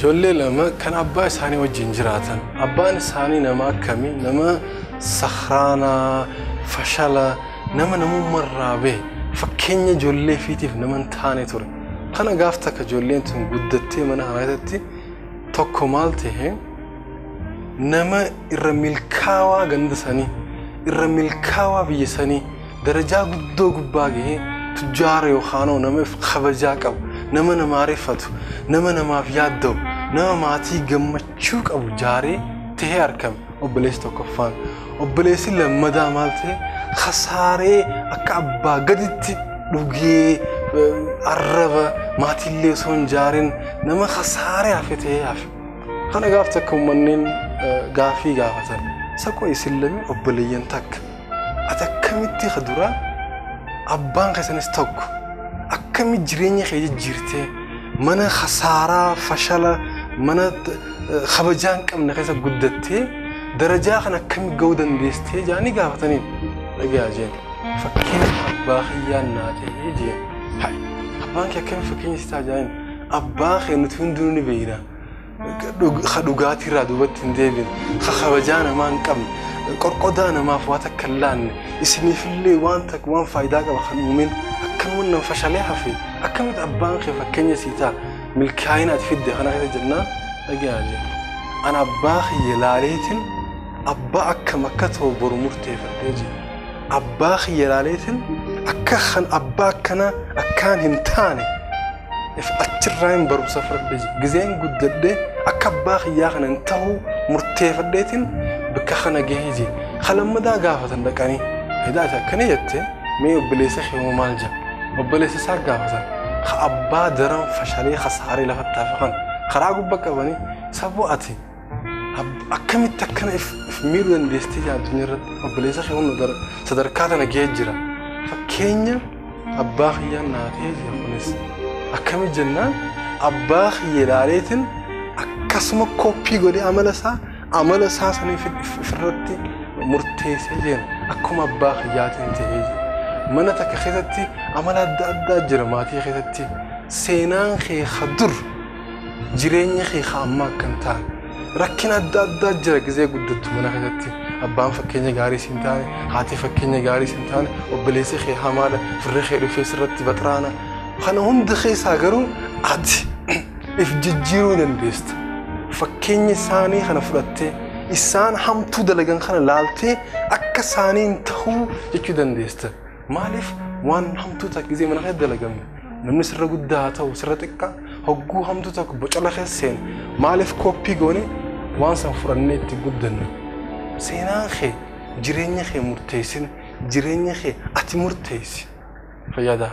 Ijoollee lama kan abbaa isaanii wajjin jiraatan. Abbaan isaanii nama akkamii? Nama sakhraanaa, fashala, nama namummarraa bahe, fakkeenya ijoollee fiitiif nama hin taane ture. Kana gaaf takka ijoolleen tun guddattee mana kana keessatti tokko maal ta'e, nama irra milkaawaa ganda sanii, irra milkaawaa biyya sanii, darajaa guddoo gubbaa gahee, tujjaara yookaan nama kabajaa qabu, nama namaa reeffatu, nama namaaf yaadda'u, nama maatii gammachuu qabu jaaree tahee argame obboleessi tokkoffaan. Obboleessi lammadaa maal ta'e, kasaaree akka abbaa gaditti dhugee arraba, maatiillee osoo hin jaarin nama kasaaree hafe ta'ee hafe. Kana gaaf takka uummanni gaafii gaafatan. Saqoo isin lameen obboleeyyan takka. Ati akkamitti ka duraa abbaan keessanis tokko, akkamitti jireenya kee jijjiirtee mana khasaaraa, fashala, mana kabajaa hin qabne keessa guddattee darajaa kana akkamitti ga'uu dandeessitee jedhanii gaafataniin. Dhagayaa jeen, fakkeenya abbaa kiyyaan naa ta'ee jeen. Hai, abbaan kee akkamitti fakkeenya si ta'a jedhaniin. Abbaa kee nuti hundinuu ni beekna. Ka dhugaatiirraa duubatti hin deebine, ka kabajaa namaa hin qabne, qorqodaa namaaf waa takka hin laanne, isiniifillee waan takka waan faayidaa qaba kan uumin, akkanuma nama fashalee hafe, akkamitti abbaan kee fakkeenya sii ta'a milkaa'ina ati fidde kana keessa jennaan. Dhagayaa jeen. Ana abbaa kiyya laaleetiin abbaa akkam akka ta'u boru murteeffadhee jira. Abbaa kiyya laaleetiin akka kan abbaa akkana akkaan hin taane achirraa hin barumsa fudhadhee jira. Gizeen guddadhee akka abbaa kiyyaa kana hin ta'uu murteeffadheetiin bakka kana gahee jira. Kalammadaa gaafatan dhaqanii. Edaa ati akkana jette, mee obboleessa kee maal jedha? Obboleessa isaa gaafatan. Ka abbaa daran fashalee kasaaree lafatti hafe kana karaa gubbaa qabanii, saboo ati akkamitti akkana if miidhuu dandeessitee jira addunyaa irratti, obboleessa kee hunda sadarkaa tana gahee jira. Fakkeenya abbaa kiyyaan naa ta'ee jira kunis. Akkamitti jennaan, abbaa kiyya ilaaleetiin akkasuma kooppii godhee amala isaa sanii ofirratti murteessee jira. Akkuma abbaa kiyyaatiin ta'ee jira. Mana takka keessatti amala adda addaa jira maatii keessatti. Seenaan kee dur jireenya kee ammaa akka hin taane. Rakkina adda addaa jira gizee guddattu mana keessatti. Abbaan fakkeenya gaarii siin taane, haati fakkeenya gaarii siin taane, obboleessi kee hamaadha, firri kee dhufee sirratti baxraana. Kana hunda keessaa garuu ati if jijjiiruu dandeessa. Fakkeenya isaanii kana fudhattee, isaan hamtuu dalagan kana laaltee akka isaaniin ta'uu jechuu dandeessa. Maaliif waan hamtuu takka gizee mana keessa dalagamne, namni sirra guddaa haa ta'u sirra xiqqaa, hogguu hamtuu tokko bocola keessa seene, maaliif kooppii goone waan san fudhannee itti guddanne? Seenaan kee jireenya kee murteessin, jireenya kee ati murteessi. Fayyadaa.